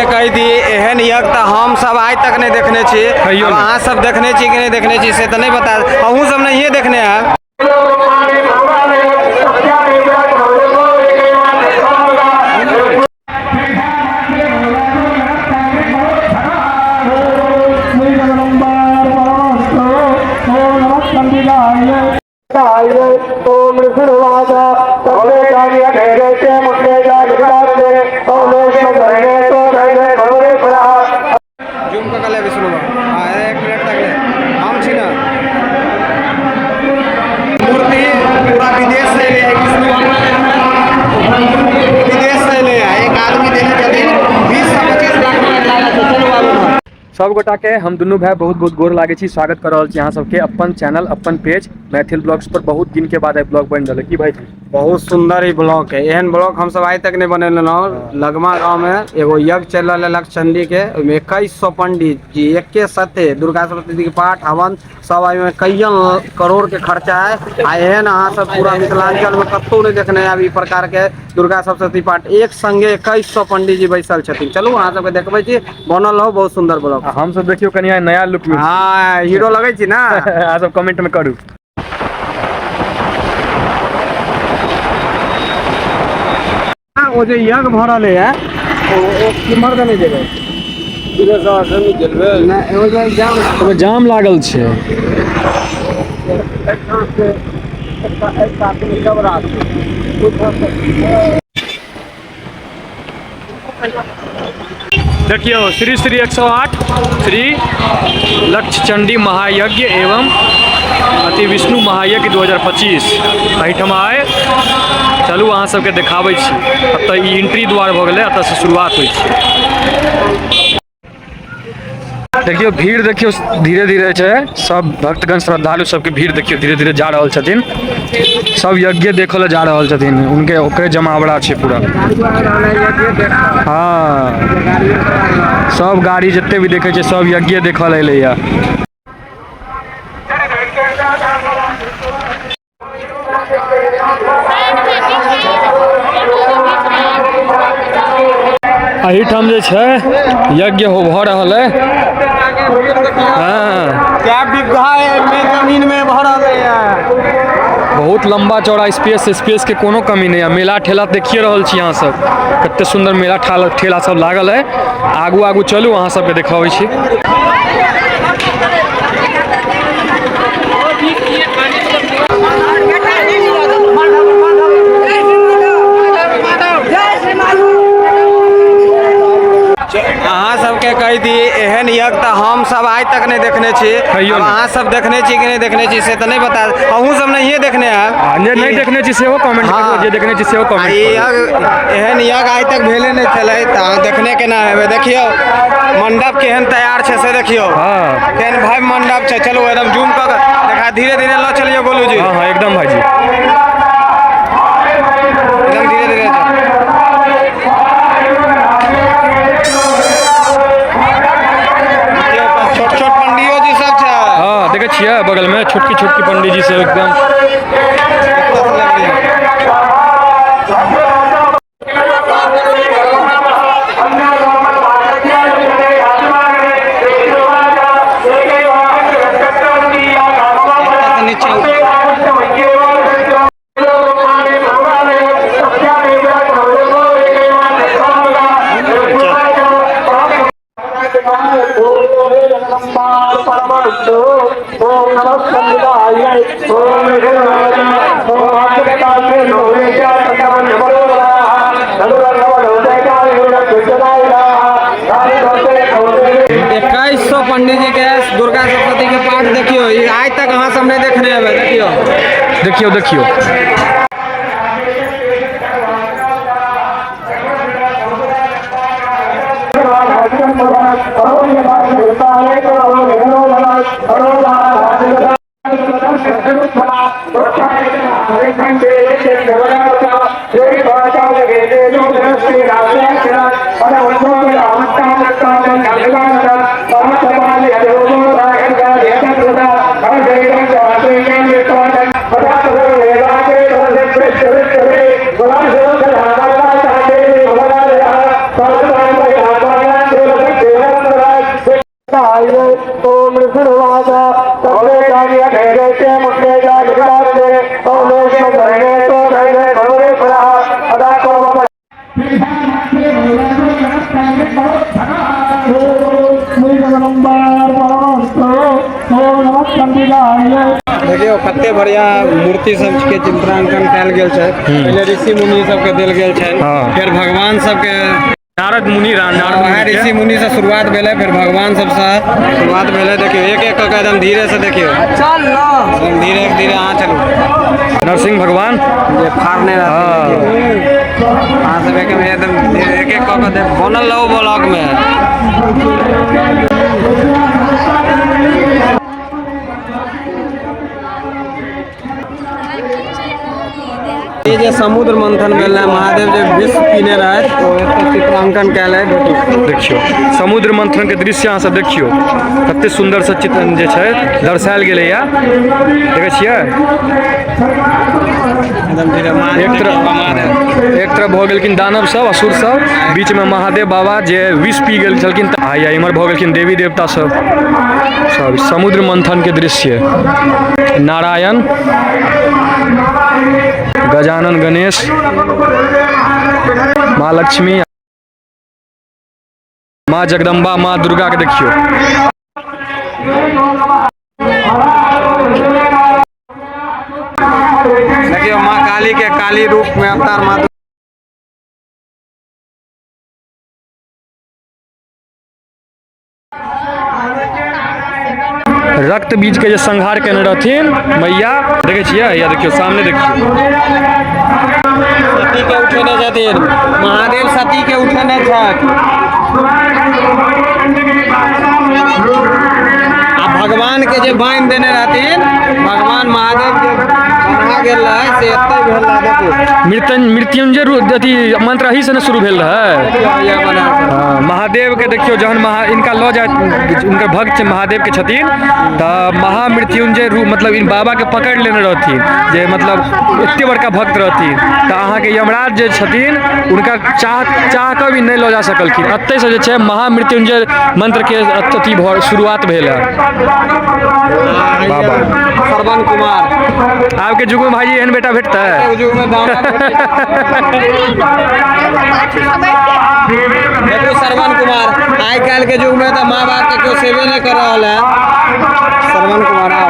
सबके कहि दी एहन यज्ञ तऽ हम सब आइ तक नहि देखने छी। कहियो आब नहि। अहाँ सब देखने छी कि नहि देखने छी से तऽ नहि बता, अहूँ सब नहिए देखने हैब। जूम कऽ ले विष्णु, हाँ एक मिनट तक ले, हम छी ना। मूर्ति पूरा विदेश से एलै है विष्णु भगवान, विदेश से एलै है। एक आदमी देने छथिन 20 से 25 लाख रुपया लागल छै। चलू आबू उम्हर। सब गोटा के हम दुनू भाई बहुत बहुत गोर लागै छी, स्वागत कर रहल छी अहाँ सबके अपन चैनल अपन पेज मैथिल ब्लॉग्स पर। बहुत दिन के बाद आइ ब्लॉग बनि रहल है की भाईजी? बहुत सुंदर ई ब्लॉग है, एहन ब्लॉग हम सब आइ तक नहीं बनेने रहौं। लगमा गांव में एगो यज्ञ चलि रहल है लक्षचंडी के, ओहिमे 2100 पंडित जी एके साथे दुर्गा सप्तशती के पाठ हवन सब, एहिमे कईयन करोड़ के खर्चा है। आ एहन अहाँ सब पूरा मिथिलांचल में कतहु नहीं देखने आब ई प्रकार के दुर्गा सप्तशती पाठ एक संगे 2100 पंडित जी बैसल छथिन। चलू अहाँ सबके देखबै छी, बनल रहू, बहुत सुंदर ब्लॉग। आ हम सब देखियौ कनि आइ नया लुक में। हाँ हीरो लगै छी ना। अहाँ सब कमेंट में करू। ओ जे यज्ञ भऽ रहलै है ओ किम्हर देने जेबै? नहि, ओ जे जाम, ओहिमे जाम लागल छै। देखियौ श्री श्री 108 श्री लक्षचंडी महायज्ञ एवं अति विष्णु महायज्ञ 2025 एहिठाम आइ चलू अहाँ सबके देखाबै छी। एतऽ ई एंट्री द्वार भऽ गेलै, एतऽसँ शुरुआत होइ छै। देखियौ भीड़ देखियौ धीरे धीरे छै, सब भक्तगण श्रद्धालु सबके भीड़ देखियौ धीरे धीरे जा रहल छथिन, सब यज्ञ देखऽ लए जा रहल छथिन। उनके ओकरे जमावड़ा छै पूरा। हाँ सब गाड़ी जते भी देखै छै सब यज्ञ देखऽ लए एलैया। एहिठाम जे छै यज्ञ हो भऽ रहल है। हाँ क्या बीघा में जमीन में भऽ रहल है, बहुत लंबा चौड़ा स्पेस, स्पेस के कोनो कमी नहीं है। मेला ठेला देखिए रहल छी अहाँ सब, कते सुंदर मेला ठेला सब लागल है। आगू आगू चलू अहाँ सबके देखाबै छी। अहाँ सबके कहि दी एहन यज्ञ तऽ हम सब आइ तक नहि देखने छी। कहियो आब नहि। अहाँ सब देखने छी कि नहि देखने छी से तऽ नहि बता, अहूँ सब नहिए देखने हैब। आ, जे नहि देखने छी सेहो कमेंट हाँ। करू, जे देखने छी सेहो आ कमेंट ई करू। यज्ञ एहन यज्ञ आइ तक भेले नहि छलै तऽ अहाँ देखने केना हेबै। देखियौ मंडप केहन तैयार छै से देखियौ। हाँ। केहन भव्य मंडप छै। चलू एकदम जूम कऽ के देखा, धीरे धीरे लऽ चलियौ गोलू जी। हाँ हाँ एकदम भाईजी, एकदम धीरे धीरे। छोट छोट पंडियो जी सब छै। हाँ देखै छियै बगल में छोटकी छोटकी पंडित जी सब एकदम। 2100 पंडित जी के दुर्गा सप्तशती के पाठ देखियौ, ई आइ तक अहाँ सब नहि देखने हेबै। देखियौ देखियौ देखियौ। देखियौ कते बढ़िया मूर्ति सब के चित्रांकन कयल गेल छै। पहिले ऋषि मुनि सबके देल गेल छै, फेर भगवान सबके, नारद मुनि, नारद वएह मुनि के। ऋषि मुनि से शुरुआत भेलै, फेर भगवान सबसँ शुरुआत भेलै। देखियौ एक एक कऽ के एकदम धीरे से, देखियौ एकदम धीरे धीरे अहाँ चलू। नरसिंह भगवान जे फाड़ने रहथिन। देखियौ अहाँ सब एक एकदम एक एक कऽ के बनल रहू ब्लॉक में। ई जे समुद्र मंथन भेल रहै, महादेव जे विष पीने रहथि, ओ एतऽ चित्रांकन कयल है, देखियौ। देखियौ समुद्र मंथन के दृश्य अहाँ सब देखियौ, कते सुंदर से चित्र जे छै दर्शायल गेलैया, देखै छियै? एकदम धीरे एक तरफ महादेव। एक तरफ भऽ गेलखिन दानव सब, असुर सब, बीच में महादेव बाबा जे विष पी गेल छलखिन, आ या इम्हर भऽ गेलखिन देवी देवता सब। सब समुद्र मंथन के दृश्य, नारायण, गजानन गणेश, माँ लक्ष्मी, माँ जगदम्बा, माँ दुर्गा के देखियौ। देखियौ माँ काली के काली रूप में अवतार माँ रक्त बीज के जे संहार केने रहथिन मैया, देखै छियै? या देखियौ सामने देखियौ। सती के उठेने छथिन महादेव, सती के उठेने छथि आ भगवान के जे बान्हि देने रहथिन, भगवान महादेव के बन्हा गेल रहै, से एतै भेल रहै, देखियौ। मृत्युंजय अथी मंत्र अही से ने शुरू भेल रहै। ये बनायल। हाँ, महादेव के देखियौ, जहन महा इनका लऽ जाय, हुनकर भक्त महादेव के छथिन, तऽ महामृत्युंजय रूप, मतलब इन बाबा के पकड़ि लेने रहथिन, जे मतलब एते बड़का भक्त रहथिन, तऽ अहाँके यमराज जे छथिन हुनका चाह चाह कऽ भी नहि लऽ जा सकलखिन। एतै से जे छै महामृत्युंजय मंत्र के अथी भऽ शुरुआत भेल है बाबा। श्रवण कुमार। आबके युग में भाईजी एहन बेटा भेटतै? युग में दाना। देखो श्रवण कुमार, आइ काल्हि के युग में तऽ माँ बाप के केओ सेवे नहि कर रहल है। श्रवण कुमार आओ।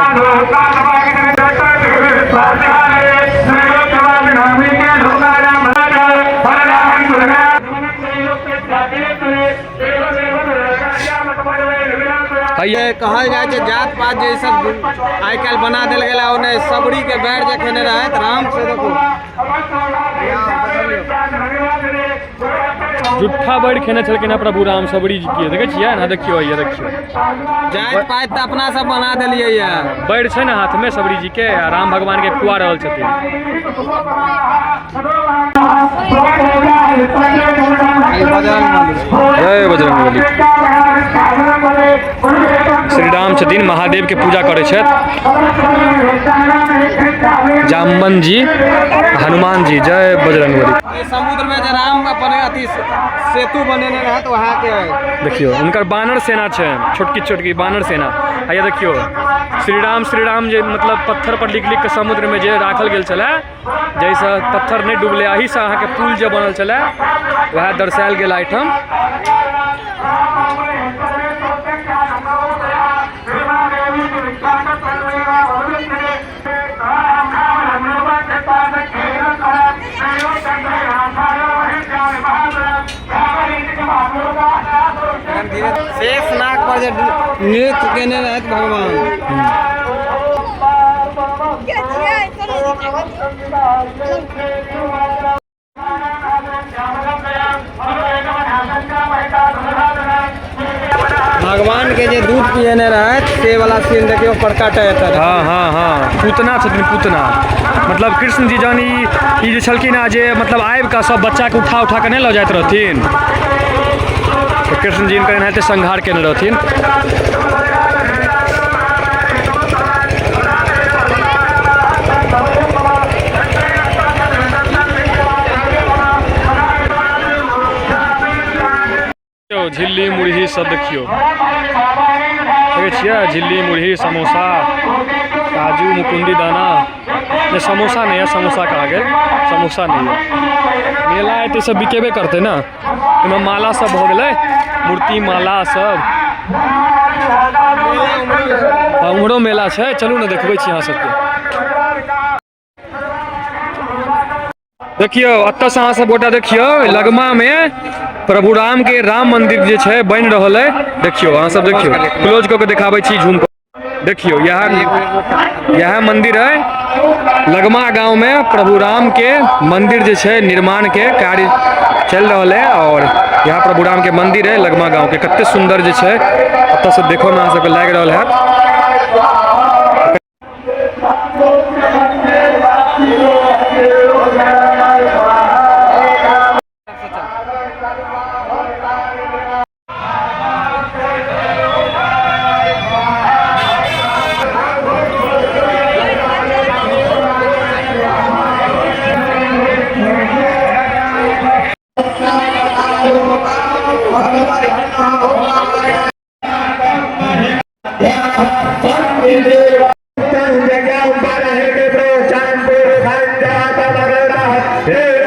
हैया। ये कहल जाइ छै जात पात जे ई सब आइ काल्हि बना देल गेल है, ओ नहि। सबरी के बैर जे खेने रहै राम से, देखो। जुट्ठा बैर खेने छलखिन हेँ प्रभु राम सबरी जी के, देखै छियै ने? देखियौ हैया देखियौ। जात पात तऽ अपना सब बना देलियै ये। बैर छै ने हाथ में सबरी जी के, आ राम भगवान के खुआ रहल छथिन। जय बजरंगबली। श्री राम छथिन, महादेव के पूजा करै छथि, जाम्बन जी, हनुमान जी। जय बजरंगबली। ई समुद्र में जे राम अपन अथी सेतु बनेने रहै तऽ वएह के है। देखियौ हुनकर बानर सेना छै, छोटकी छोटकी बानर सेना। हैया देखियौ श्री राम, श्री राम जे मतलब पत्थर पर लिख लिख के समुद्र में जे राखल गेल छलै, जाहिसँ पत्थर नहि डूबलै, एहिसँ अहाँके पुल जे बनल छलै वएह दर्शायल गेल एहिठाम। शेष नाग पर जे नृत्य केने रहथि भगवान। भगवान के जे दूध पियने रहथि से वाला सीन देखियौ, प्रकट है एतऽ। हाँ हाँ हाँ, पूतना छथिन, पूतना मतलब कृष्ण जी जहन ई जे छलखिन हेँ जे मतलब आबि कऽ सब बच्चाके उठा उठा कऽ नहि लऽ जाइत रहथिन, तऽ कृष्ण जी हिनकर एनाहिते संहार केने रहथिन। झिल्ली मुरही सब देखियौ। देखै छियै झिल्ली मुरही समोसा काजू मुकुंदी दाना। नहि, समोसा नहि यऽ, समोसा कहाँ गेल? समोसा नहि यऽ। मेला है तऽ ई सब बिकेबे करतै ने। एहिमे माला सब भऽ गेलै, मूर्ति माला सब। हँ, उम्हरो मेला छै, चलू ने देखबै छी अहाँ सबके। देखियौ एतऽसँ अहाँ सब गोटा देखियौ, लगमामे प्रभु राम के राम मंदिर जे छै बनि रहल है। देखियौ, अहाँ सब देखियौ, क्लोज कऽ के देखाबै छी झूम कऽ। देखियौ, इएह इएह मंदिर है। लगमा गांव में प्रभु राम के मंदिर जे छै निर्माण के कार्य चलि रहल है और यहाँ प्रभु राम के मंदिर है लगमा गांव के। कते सुंदर जे छै एतऽ से देखो में अहाँ सबके लागि रहल है।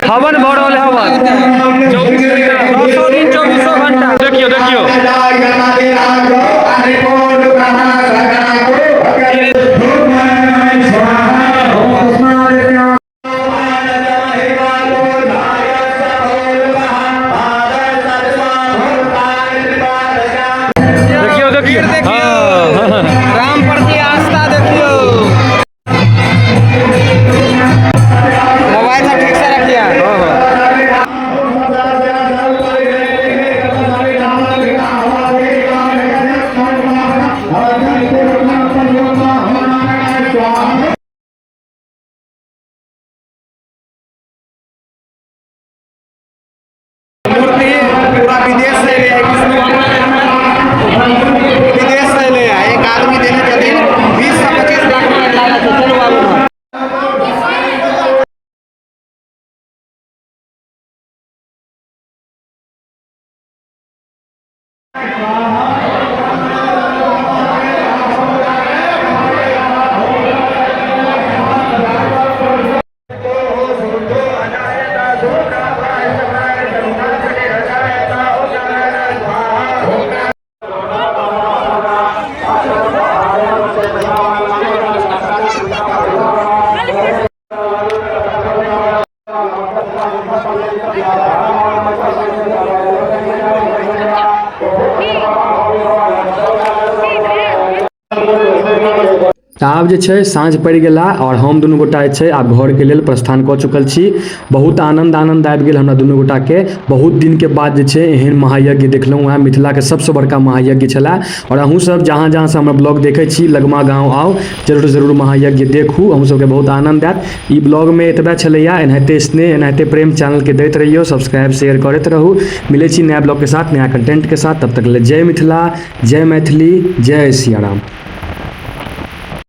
हवन भऽ रहल है, हवन 9 दिन 24 घंटा। देखियौ, देखियौ। देखियौ, देखियौ, हाँ। राम प्रति आस्था देखियौ। मोबाइल सब ठीक से रखिए। हाँ। मूर्ति पूरा विदेश से एलै है, विष्णु भगवान विदेश से एलै है। एक आदमी देने छथिन, 20 से 25 लाख रुपया लागल छै। चलू बाबू। तऽ आब जे छै साँझ पड़ि गेला आओर हम दुनू गोटा जे छै आब घरके लेल प्रस्थान कऽ चुकल छी। बहुत आनन्द आनन्द आबि गेल हमरा दुनू गोटाके। बहुत दिनके बाद जे छै एहन महायज्ञ देखलहुँ हेँ। मिथिलाके सबसँ बड़का महायज्ञ छलए। आओर अहूँसभ जहाँ जहाँसँ हमर ब्लॉग देखै छी, लगमा गाँव आउ, जरूर जरूर महायज्ञ देखू, अहूँ सबके बहुत आनन्द आयत। ई ब्लॉगमे एतबे छलैया। एनाहिते स्नेह, एनाहिते प्रेम चैनलके दैत रहियौ, सब्सक्राइब शेयर करैत रहू। मिलै छी नया ब्लॉगके साथ, नया कंटेंटके साथ। तब तक लेल जय मिथिला, जय मैथिली, जय सियाराम।